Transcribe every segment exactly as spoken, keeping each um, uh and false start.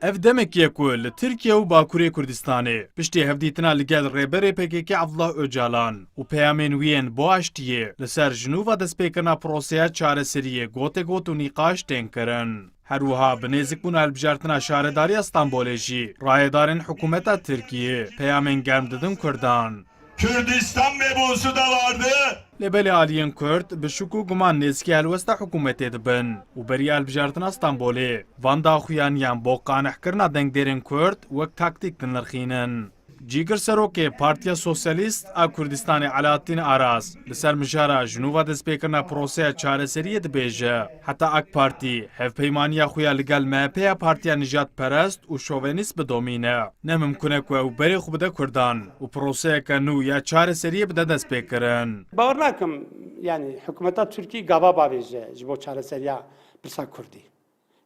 Ev demekê ku li Tirkiye û Bakurê Kurdistanê piştî hevdîtina li gel Rêberê P K K Abdullah Ocalan û peyamên wî yên bo aştiyê li ser jinûva destpêkirina proseya çareseriyê gotê got û nîqaş tên kirin. Her wiha bi nêzikbûna hilbijartina Şaredariya Stenbolê jî rayedarên hikûmeta Tirkiyê peyamên germ didin Kurdan. Kürdistan mebusu da vardı. Lê belê aliyên Kurd bi şik û guman nêzikî helwesta hikûmetê dibin û beriya hilbijartina Stenbolê van daxuyaniyan bo qanehkirina dengdêrên Kurd wek taktîk dinirxînin. Cîgir serokê Partiya Sosyalîst a Kurdistanê Alaaddin Aras li ser mijara jinûva destpêkirina proseya çareseriyê dibêje, heta AK Partî hevpeymaniya xwe ya li gel M H P ya partiya nijadperest û şovenîst bidomîne, ne mimkun e ku ew berê xwe bide Kurdan û proseyeke nû ya çareseriyê bide destpêkirin. Bawer nakim, yanî hikûmeta Tirkî gava bavêje ji bo çareseriya pirsa Kurdî.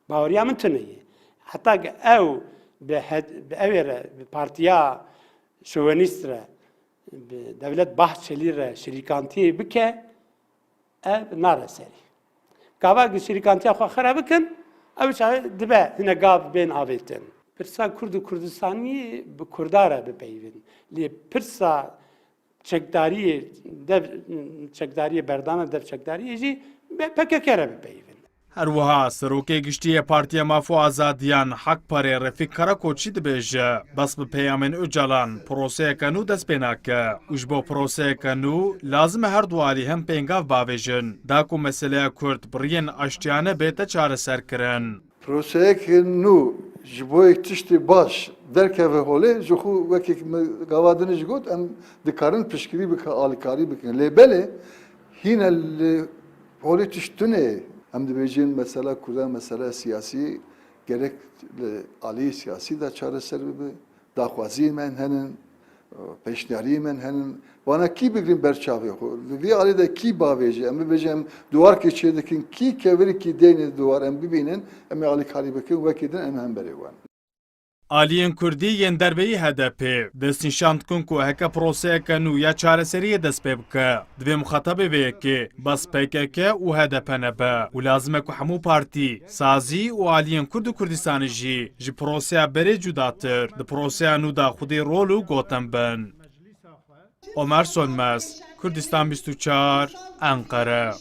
Baweriya min tune ye. Heta ku ew bi hed-, bi ewê re, bi partiya şovenîst re, bi Devlet Bahçelî re şirîkantiyê bike, ev nare serî. Gava ku şirîkantiya xwe xira bikin, ew çaxê dibe hine gav bên avêtin. Pirsa Kurd û Kurdistanî bi Kurda re bipeyivin. Lê pirsa çekdariyê, dev çekdariyê, berdana dev çekdariyê jî P K K re bipeyivin. Her wiha Serokê Giştî yê Partiya Maf û Azadiyan Hakparê Refîk Karakoçî dibêje, bes bi peyamên Ocalan proseyeke nû dest pê nake û ji bo proseyeke nû lazim e her du alî hem pêngav bavêjin, da ku meseleya Kurd bi riyên aştiyane bête çareserkirin. Proseyeke nû ji bo yek tiştê baş derkeve holê, ji xwe wekî min gava din jî got, em dikarin piştgirî bikin, alîkarî bikin. Lê belê hîne li holê tişt tune ye. Em dibêjin mesela Kurdan, mesela siyasî gerek li alî siyasî de çareser bibe. Daxwaziyên me henin, pêşniyariyên me henin. Vana kî bigrin ber çavê xwe? Li vî alî de kî bavêje? Em bibêjin, em duwarkê çêdikin, kî kevirî kî deynê duwar em bibînin, em ê alîkarî bikin, wekî din em hemberê wan. Aliyên Kurdî yên derveyî H D P destnîşan dikin ku heke proseyeke nû ya çareseriyê dest pê bike, divê muxatabê vê yekê bes P K K û H D P nebe û lazim e ku hemû partî, sazî û aliyên Kurd û Kurdistanê jî ji proseya berê cudatir di proseya nû de xwedî rol û gotin bin. Omer Sönmez, Kurdistan bîst û çar, Enqere.